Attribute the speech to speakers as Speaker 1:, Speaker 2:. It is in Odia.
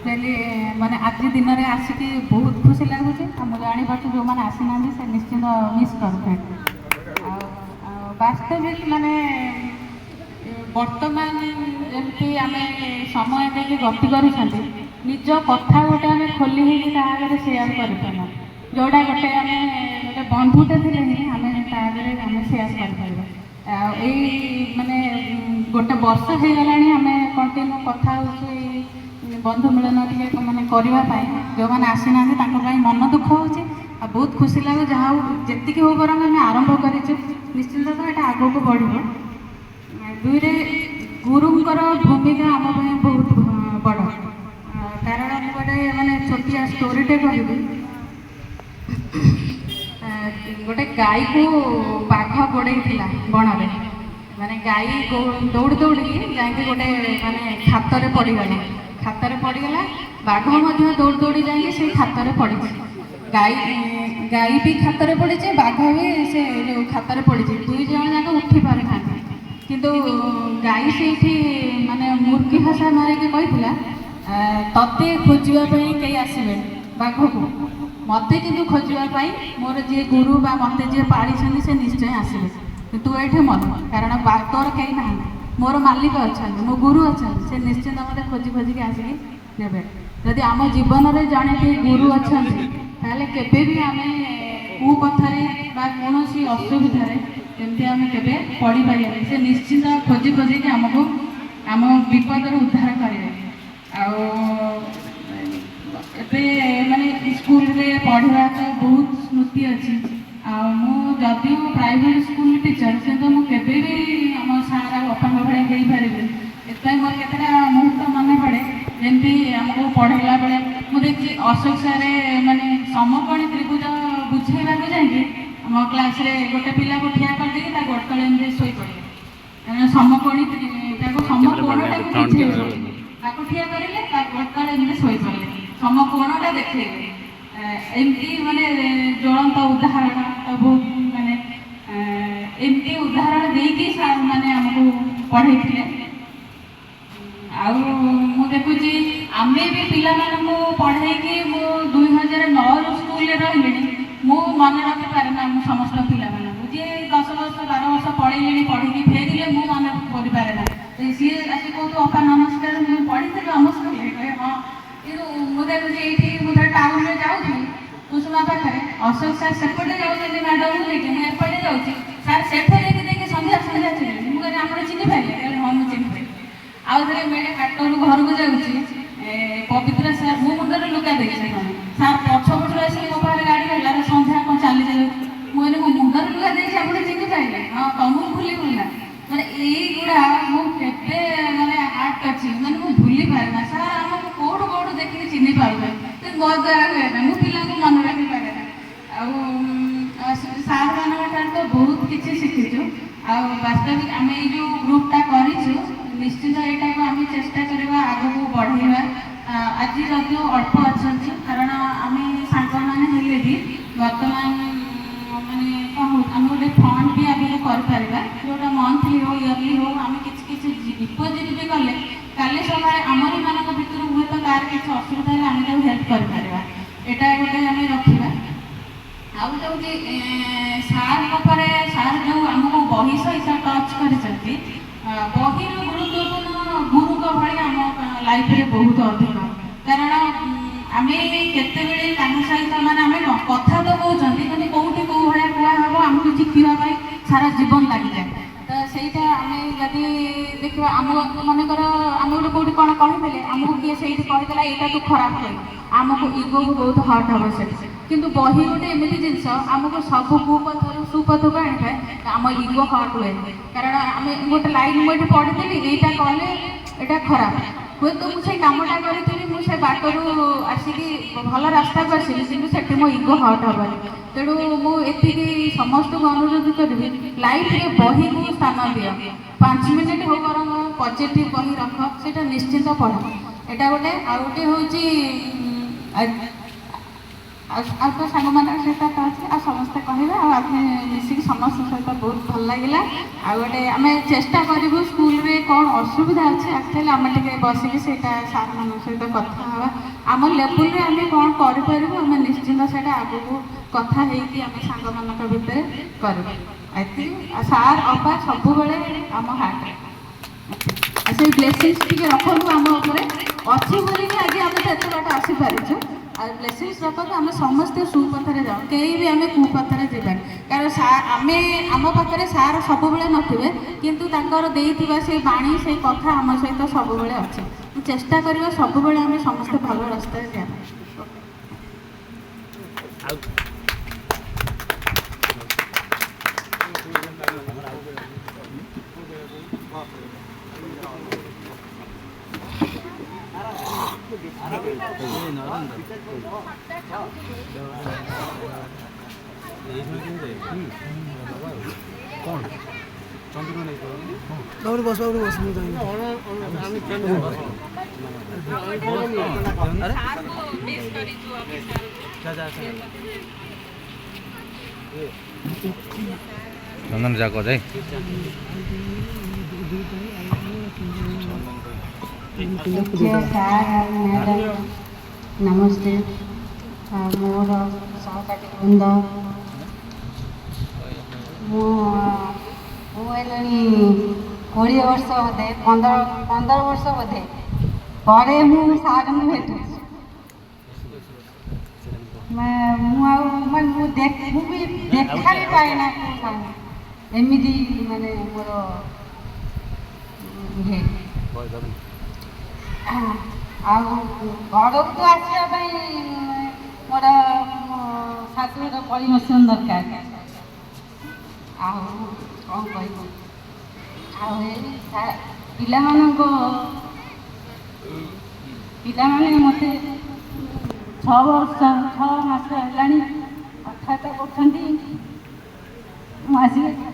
Speaker 1: ଆକ୍ଚୁଆଲି ମାନେ ଆଜି ଦିନରେ ଆସିକି ବହୁତ ଖୁସି ଲାଗୁଛି। ଆଉ ମୁଁ ଜାଣିପାରୁଛି, ଯେଉଁମାନେ ଆସିନାହାନ୍ତି ସେ ନିଶ୍ଚିନ୍ତ ମିସ୍ କରୁଥିବେ। ଆଉ ଆଉ ବାସ୍ତବିକ ମାନେ ବର୍ତ୍ତମାନ ଯେମିତି ଆମେ ସମୟ ଦେଇକି ଗତି କରୁଛନ୍ତି, ନିଜ କଥା ଗୋଟେ ଆମେ ଖୋଲି ହେଇକି ତା ଆଗରେ ସେୟାର କରିପାରୁନା। ଯେଉଁଟା ଗୋଟେ ଆମେ ଗୋଟେ ବନ୍ଧୁଟେ ଥିଲେ ହିଁ ଆମେ ତା ଆଗରେ ଆମେ ସେୟାର କରିପାରିବା। ଆଉ ଏଇ ମାନେ ଗୋଟେ ବର୍ଷ ହେଇଗଲାଣି, ଆମେ କଣ୍ଟିନ୍ୟୁ କଥା ହେଉଛୁ ଏଇ ବନ୍ଧୁ ମିଳନ ଟିକେ ମାନେ କରିବା ପାଇଁ। ଯେଉଁମାନେ ଆସିନାହାନ୍ତି, ତାଙ୍କ ପାଇଁ ମନ ଦୁଃଖ ହେଉଛି ଆଉ ବହୁତ ଖୁସି ଲାଗୁଛି। ଯାହା ହଉ, ଯେତିକି ହଉ ବରଂ ଆମେ ଆରମ୍ଭ କରିଛୁ, ନିଶ୍ଚିନ୍ତ ତ ଏଇଟା ଆଗକୁ ବଢ଼ିବ। ଦୁଇରେ ଗୁରୁଙ୍କର ଭୂମିକା ଆମ ପାଇଁ ବହୁତ ବଡ଼। କାରଣ ମୁଁ ଗୋଟେ ମାନେ ଛୋଟିଆ ଷ୍ଟୋରିଟେ କହିବି। ଗୋଟେ ଗାଈକୁ ବାଘ ଗୋଡ଼େଇଥିଲା ବଣରେ। ମାନେ ଗାଈ ଦୌଡ଼ି ଦୌଡ଼ିକି ଯାଇକି ଗୋଟେ ମାନେ ଖାତରେ ପଡ଼ିଗଲା। ଖାତରେ ପଡ଼ିଗଲା, ବାଘ ମଧ୍ୟ ଦୌଡ଼ି ଦୌଡ଼ି ଯାଇକି ସେଇ ଖାତରେ ପଡ଼ିଛି। ଗାଈ ବି ଖାତରେ ପଡ଼ିଛି, ବାଘ ବି ସେ ଯେଉଁ ଖାତରେ ପଡ଼ିଛି। ଦୁଇ ଜଣ ଯାକ ଉଠି ପାରୁଥାନ୍ତି। କିନ୍ତୁ ଗାଈ ସେଇଠି ମାନେ ମୁର୍କି ଭାଷା ମାରିକି କହିଥିଲା, "ତତେ ଖୋଜିବା ପାଇଁ କେହି ଆସିବେନି ବାଘକୁ, ମୋତେ କିନ୍ତୁ ଖୋଜିବା ପାଇଁ ମୋର ଯିଏ ଗୁରୁ ବା ମୋତେ ଯିଏ ପାଳିଛନ୍ତି, ସେ ନିଶ୍ଚୟ ଆସିବେ। ତୁ ଏଇଠି ମର, କାରଣ ତୋର କେହି ନାହାନ୍ତି, ମୋର ମାଲିକ ଅଛନ୍ତି, ମୋ ଗୁରୁ ଅଛନ୍ତି, ସେ ନିଶ୍ଚିନ୍ତ ମୋତେ ଖୋଜି ଖୋଜିକି ଆସିକି ନେବେ।" ଯଦି ଆମ ଜୀବନରେ ଜଣେ କେହି ଗୁରୁ ଅଛନ୍ତି, ତାହେଲେ କେବେ ବି ଆମେ କୁପଥରେ ବା କୌଣସି ଅସୁବିଧାରେ ଏମିତି ଆମେ କେବେ ପଡ଼ିପାରିବାନି। ସେ ନିଶ୍ଚିନ୍ତ ଖୋଜି ଖୋଜିକି ଆମକୁ ଆମ ବିପଦରୁ ଉଦ୍ଧାର କରିବେ। ଆଉ ଏବେ ମାନେ ସ୍କୁଲରେ ପଢ଼ିବା ତ ବହୁତ ସ୍ମୃତି ଅଛି। ଆଉ ମୁଁ ଯଦିଓ ପ୍ରାଇଭେଟ୍ ସ୍କୁଲ ଟିଚର, କିନ୍ତୁ ମୁଁ କେବେ ବି ଆମ ସାର୍ ଆଉ ଅପାଙ୍କ ଭଳିଆ ହେଇପାରିବିନି। ଏଥିପାଇଁ ମୋର କେତେଟା ମୁହୂର୍ତ୍ତ ମନେ ପଡ଼େ। ଯେମିତି ଆମକୁ ପଢ଼େଇଲା ବେଳେ ମୁଁ ଦେଖିଛି, ଅଶୋକ ସାର୍ ମାନେ ସମକୋଣୀ ତ୍ରିଭୁଜ ବୁଝେଇବାକୁ ଯାଇକି ଆମ କ୍ଲାସରେ ଗୋଟେ ପିଲାକୁ ଠିଆ କରିଦେଇକି ତା ଗୋଡ଼ ତଳେ ଏମିତି ଶୋଇପଡ଼ିଲେ। କାରଣ ସମକୋଣୀ ତାକୁ ସମକୋଣଟାକୁ ବୁଝେଇବେ, ତାକୁ ଠିଆ କରିଲେ, ତା ଗୋଡ଼ ତଳେ ଏମିତି ଶୋଇପଡ଼ିଲେ, ସମକୋଣଟା ଦେଖେଇଲେ। ଏମିତି ମାନେ ଜ୍ୱଳନ୍ତ ଉଦାହରଣ ତ ବହୁତ ମାନେ ଏମିତି ଉଦାହରଣ ଦେଇକି ସାର୍ ମାନେ ଆମକୁ ପଢ଼େଇଥିଲେ। ଆଉ ମୁଁ ଦେଖୁଛି, ଆମେ ବି ପିଲାମାନଙ୍କୁ ପଢ଼େଇକି, ମୁଁ 2009ରୁ ସ୍କୁଲରେ ରହିଲିଣି, ମୁଁ ମନେ ରଖିପାରେ ନା ମୁଁ ସମସ୍ତ ପିଲାମାନଙ୍କୁ। ଯିଏ 10 ବର୍ଷ, 12 ବର୍ଷ ପଢ଼େଇଲିଣି, ପଢ଼ିକି ଫେରିଲେ ମୁଁ ମନେ କରିପାରେ ନା। ସିଏ ଆସି କହୁଥିବ, "ଅପା ନମସ୍କାର, ମୁଁ ପଢ଼ିଥିଲି ଆମ ସ୍କୁଲରେ?" କହେ, "ହଁ।" କିନ୍ତୁ ମୁଁ ଦେଖୁଛି, ଏଇଠି ମୁଁ ଥରେ ଟାଉନରେ ଯାଉଥିଲି କୁସୁମା ପାଖରେ, ଅଶୋକ ସାର୍ ସେପଟେ ଯାଉଛନ୍ତି ମ୍ୟାଡ଼ାମକୁ ନେଇକି, ମୁଁ ଏପଟେ ଯାଉଛି। ସାର୍ ସେଠୁ ଯାଇକି ଦେଇକି "ସନ୍ଧ୍ୟା, ସନ୍ଧ୍ୟା" ଚିହ୍ନିଲେ। ମୁଁ କହିଲି, "ଆପଣ ଚିହ୍ନି ପାରିଲେ?" କହିଲେ, "ହଁ, ମୁଁ ଚିହ୍ନି ପାରିଲି।" ଆଉ ଥରେ ମୁଁ ଏଠି ହାଟରୁ ଘରକୁ ଯାଉଛି, ପବିତ୍ର ସାର୍, ମୁଁ ମୁଣ୍ଡରେ ଲୁଗା ଦେଇଛି, ସାର୍ ପଛ ପଛରୁ ଆସିକି ମୋ ପାଖରେ ଗାଡ଼ି ରହିଲା। "ସନ୍ଧ୍ୟା, କ'ଣ ଚାଲି ଯାଉଛି?" ମୁଁ କହିଲି, "ମୁଁ ମୁଣ୍ଡରେ ଲୁଗା ଦେଇଛି, ଆପଣ ଚିହ୍ନି ପାରିଲେ?" "ହଁ, ତମକୁ ଭୁଲିବୁନି ନା।" ମାନେ ଏଇଗୁଡ଼ା ମୁଁ କେବେ ମାନେ ହାର୍ଟ ଅଛି, ମାନେ ମୁଁ ଭୁଲି ପାରେ ନା। ସାର୍ ଆମକୁ କୋଉଠୁ କୋଉଠୁ ଦେଖିକି ଚିହ୍ନି ପାରୁଛନ୍ତି, କିନ୍ତୁ ମୋ ଦ୍ୱାରା ହୁଏ ନା, ମୁଁ ପିଲାଙ୍କୁ ମନେ ରଖିପାରେ ନା। ଆଉ ସାର୍ ମାନଙ୍କ ଠାରୁ ତ ବହୁତ କିଛି ଶିଖିଛୁ। ଆଉ ବାସ୍ତବିକ ଆମେ ଏଇ ଯେଉଁ ଗ୍ରୁପଟା କରିଛୁ, ନିଶ୍ଚିନ୍ତ ଏଇଟାକୁ ଆମେ ଚେଷ୍ଟା କରିବା ଆଗକୁ ବଢ଼େଇବା। ଆଜି ଯଦିଓ ଅଳ୍ପ ଅଛନ୍ତି, କାରଣ ଆମେ ସାଙ୍ଗମାନେ ହେଲେ ବି ବର୍ତ୍ତମାନ ମାନେ କ'ଣ ହଉ, ଆମେ ଗୋଟେ ଫଣ୍ଡ ବି ଆଗକୁ କରିପାରିବା, ଯେଉଁଟା ମନ୍ଥଲି ହଉ, ଇୟରଲି ହଉ, ଆମେ କିଛି କିଛି ଡିପୋଜିଟ୍ ବି କଲେ, କାଲି ସକାଳେ ଆମରି ମାନଙ୍କ ଭିତରୁ ହୁଏତ କାହାର କିଛି ଅସୁବିଧା ହେଲେ ଆମେ ତାକୁ ହେଲ୍ପ କରିପାରିବା। ଏଇଟା ଗୋଟେ ଆମେ ରଖିବା। ଆଉ ଗୋଟେ ହେଉଛି, ସାର୍ଙ୍କ ପରେ ସାର୍ ଯେଉଁ ଆମକୁ ବହି ସହିତ ଟଚ୍ କରିଛନ୍ତି। ବହିର ଗୁରୁତ୍ୱପୂର୍ଣ୍ଣ ଗୁରୁଙ୍କ ଭଳି ଆମ ଲାଇଫରେ ବହୁତ ଅଧିକ। କାରଣ ଆମେ କେତେବେଳେ କାହା ସହିତ ମାନେ ଆମେ କଥା ତ କହୁଛନ୍ତି, କିନ୍ତୁ କୋଉଠି କୋଉ ଭଳିଆ କୁହା ହବ, ଆମକୁ ଶିଖିବା ପାଇଁ ସାରା ଜୀବନ ଲାଗିଯାଏ। ତ ସେଇଟା ଆମେ ଯଦି ଦେଖିବା, ଆମ ମନେକର ଆମେ ଗୋଟେ କୋଉଠି କ'ଣ କହିଦେଲେ, ଆମକୁ କିଏ ସେଇଠି କହିଦେଲା, "ଏଇଟା ତୁ ଖରାପ କହିଲୁ", ଆମକୁ ଇଗୋକୁ ବହୁତ ହର୍ଟ ହବ ସେଠି। କିନ୍ତୁ ବହି ଗୋଟେ ଏମିତି ଜିନିଷ, ଆମକୁ ସବୁ କୁପଥରୁ ସୁପଥକୁ ଆଣିଥାଏ। ଆମ ଇଗୋ ହର୍ଟ ହୁଏନି। କାରଣ ଆମେ ଗୋଟେ ଲାଇନ୍ ମୁଁ ଏଠି ପଢ଼ିଥିଲି, ଏଇଟା କଲେ ଏଇଟା ଖରାପ, ହୁଏତ ମୁଁ ସେଇ କାମଟା କରିଥିଲି, ମୁଁ ସେ ବାଟରୁ ଆସିକି ଭଲ ରାସ୍ତାକୁ ଆସିଲି, କିନ୍ତୁ ସେଠି ମୋ ଇଗୋ ହର୍ଟ ହେବନି। ତେଣୁ ମୁଁ ଏତିକି ସମସ୍ତଙ୍କୁ ଅନୁରୋଧ କରିବି, ଲାଇଫରେ ବହିକୁ ସ୍ଥାନ ଦିଅ। 5 ମିନିଟ୍ ହଉ ବରଂ ପଜିଟିଭ ବହି ରଖ, ସେଇଟା ନିଶ୍ଚିନ୍ତ ପଢ଼। ଏଇଟା ଗୋଟେ। ଆଉ ଗୋଟେ ହେଉଛି ଆଉ ଆଉ ତ ସାଙ୍ଗମାନଙ୍କ ସହିତ ତ ଅଛି, ଆଉ ସମସ୍ତେ କହିବେ। ଆଉ ଆମେ ମିଶିକି ସମସ୍ତଙ୍କ ସହିତ ବହୁତ ଭଲ ଲାଗିଲା। ଆଉ ଗୋଟେ ଆମେ ଚେଷ୍ଟା କରିବୁ, ସ୍କୁଲରେ କ'ଣ ଅସୁବିଧା ଅଛି ଆକ୍ଚୁଆଲି ଆମେ ଟିକେ ବସିକି ସେଇଟା ସାର୍ମାନଙ୍କ ସହିତ କଥା ହେବା। ଆମ ଲେବୁଲରେ ଆମେ କ'ଣ କରିପାରିବୁ, ଆମେ ନିଶ୍ଚିନ୍ତ ସେଇଟା ଆଗକୁ କଥା ହେଇକି ଆମେ ସାଙ୍ଗମାନଙ୍କ ଭିତରେ କରିବୁ। ଏତିକି। ଆଉ ସାର୍, ଅପା ସବୁବେଳେ ଆମ ହାର୍ଟରେ। ଆଉ ସେଇ ବ୍ଲେସିଂସ୍ ଟିକେ ରଖନ୍ତୁ ଆମ ଉପରେ। ଅଛି ବୋଲିକି ଆଜି ଆମେ ତ ଏତେ ବାଟ ଆସିପାରିଛୁ। ଆଉ ବ୍ଲେସିଂସ୍ ରଖନ୍ତୁ, ଆମେ ସମସ୍ତେ ସୁପଥରେ ଯାଉ, କେହି ବି ଆମେ କୁପଥରେ ଯିବାନି। କାରଣ ଆମେ ଆମ ପାଖରେ ସାର୍ ସବୁବେଳେ ନଥିବେ, କିନ୍ତୁ ତାଙ୍କର ଦେଇଥିବା ସେଇ ବାଣୀ, ସେଇ କଥା ଆମ ସହିତ ସବୁବେଳେ ଅଛି। ଚେଷ୍ଟା କରିବା ସବୁବେଳେ ଆମେ ସମସ୍ତେ ଭଲ ରାସ୍ତାରେ ଯିବା ପାଇଁ।
Speaker 2: ଆଉ
Speaker 3: ବାବୁରେ ବସ, ବାବୁରେ ବସ, ମୁଁ ଯାଇନି।
Speaker 2: ଆରେ।
Speaker 1: ସାର୍କୁ ମିସ୍ କରିଛୁ ଆମେ ସାର୍କୁ।
Speaker 2: ଚନ୍ଦନ ଯାକ ଯାଇ।
Speaker 4: ସାର୍ ଆଉ ମ୍ୟାଡ଼ାମ୍, ନମସ୍ତେ। ଆଉ ମୋର ସହପାଠୀ ବୃନ୍ଦ, ମୁଁ ମୁଁ ହେଲିଣି 20 ବର୍ଷ ବୋଧେ, 15 ବର୍ଷ ବୋଧେ ପରେ ମୁଁ ସାର୍ଙ୍କୁ ଭେଟୁଛି। ମୁଁ ଆଉ ମାନେ ମୁଁ ଦେଖ ମୁଁ ବି ଦେଖା ବି ପାଏନା କୋଉ ସାର୍ଙ୍କୁ। ଏମିତି ମାନେ ମୋର ଇଏ। ଆଉ ଘରକୁ ତ ଆସିବା ପାଇଁ ମୋର ଶାଶୁଘର ପରମିସନ୍ ଦରକାର। ଆଉ କ'ଣ କହିବୁ? ଆଉ ଏଇ ପିଲାମାନଙ୍କ ପିଲାମାନେ ମୋତେ 6 ବର୍ଷ 6 ମାସ ହେଲାଣି କଥାବାର୍ତ୍ତା କରୁଛନ୍ତି। ମୁଁ ଆସିକି